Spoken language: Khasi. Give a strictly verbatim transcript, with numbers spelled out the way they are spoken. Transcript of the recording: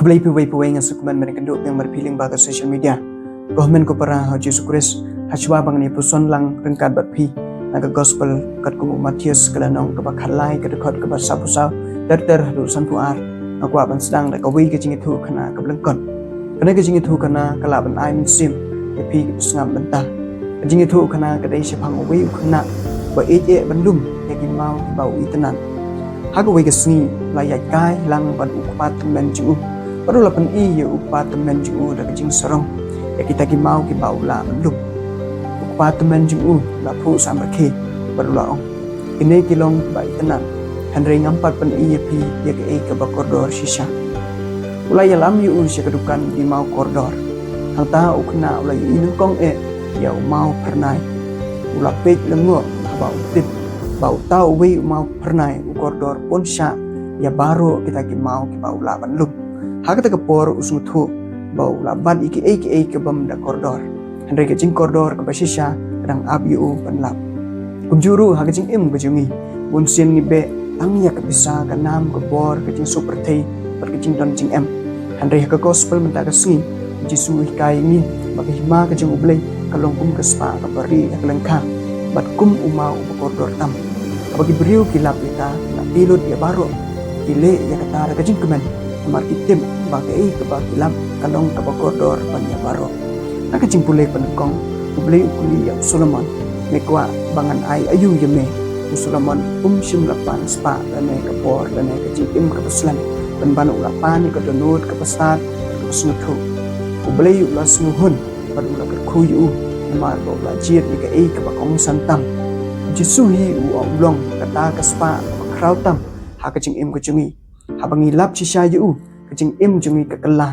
Khublei phi uwei pa uwei, nga sngewkmen ban ïakynduh biang bad phi lyngba ka social media. Ko hynmen ko para ha u Jisu Khrist, ha shuwa ba ngan ïa puson lang ryngkat bad phi na ka gospel katkum u Mathaios ka lynnong kaba khatlai, ka dkhot kaba saphew saw ter ter haduh sanphew ar, nga kwah ban sdang da kawei ka jingïathuhkhana kaba lyngkot. Kane ka jingïathuhkhana ka lah ban ai mynsiem ïa phi kiba sngap bynta. Ka jingïathuhkhana ka dei shaphang uwei u khynnah ba ïeit eh ban lum ïa ki maw kiba u itynnad. Ha kawei ka sngi, u la ïaid kai lang bad u kpa tymmen jong u, bad u la pyni ïa u kpa tymmen jong u da ka jingsarong ïa kita ki maw kiba u lah ban lum. U kpa tymmen jong u u la phuh samrkhie bad u la ong, "Kine ki long kiba itynnad, hynrei ngam pat pyni ïa phi ïa kaei kaba kordor shisha." U la ïalam ïa u sha ka dukan die maw kordor. Hangta u khynnah u la ïohi nyngkong eh ïa u maw phyrnai. U la peit lyngngoh haba u tip ba uta uwei u maw phyrnai u kordor bun shah ïa baroh kita ki maw kiba u lah ban lum. Ha kata ka por u sngewthuh ba u la bat ïa kiei kiei ki bym da kordor, hynrei ka jingkordor kaba shisha ka dang ap ïa u ban lap. Kumjuh ruh ha ka jingim ka jong ngi, bunsien ngi beh tang ïa ka pisa, ka nam, ka bor, ka jingsuk pyrthei bad ka jingdon jingem. Hynrei ha ka gospel mynta ka sngi, u Jisu u hikai ïa ngi ba ka hima ka jong U Blei ka long kum ka spah kaba rieh ha ka lyngkha, bad kum u maw uba kordor tam. Haba ki briew ki lap ïa ka, ki la tei lut ïa baroh, ki leh ïa kata da ka jingkmen, namar ki tip ba kaei kaba ki lap ka long kaba kordor ban ïa baroh. Ha ka jingpule ba nyngkong, U Blei u kylli ïa u Solomon, "Me kwah ba ngan ai aïu ïa me?" U Solomon um shym la pan spah lane ka bor lane ka jingim kaba slem, pynban u la pan ïa ka dohnud kaba stad, kaba sngewthuh. U Blei u la sngewhun bad u la kyrkhu ïa u, namar ba u la jied ïa kaei kaba kongsan tam. U Jisu hi u ong u long kata ka spah kaba khraw tam ha ka jingim ka jong ngi. Haba ngi lap shisha ïa u, ka jingim jong ngi ka kylla.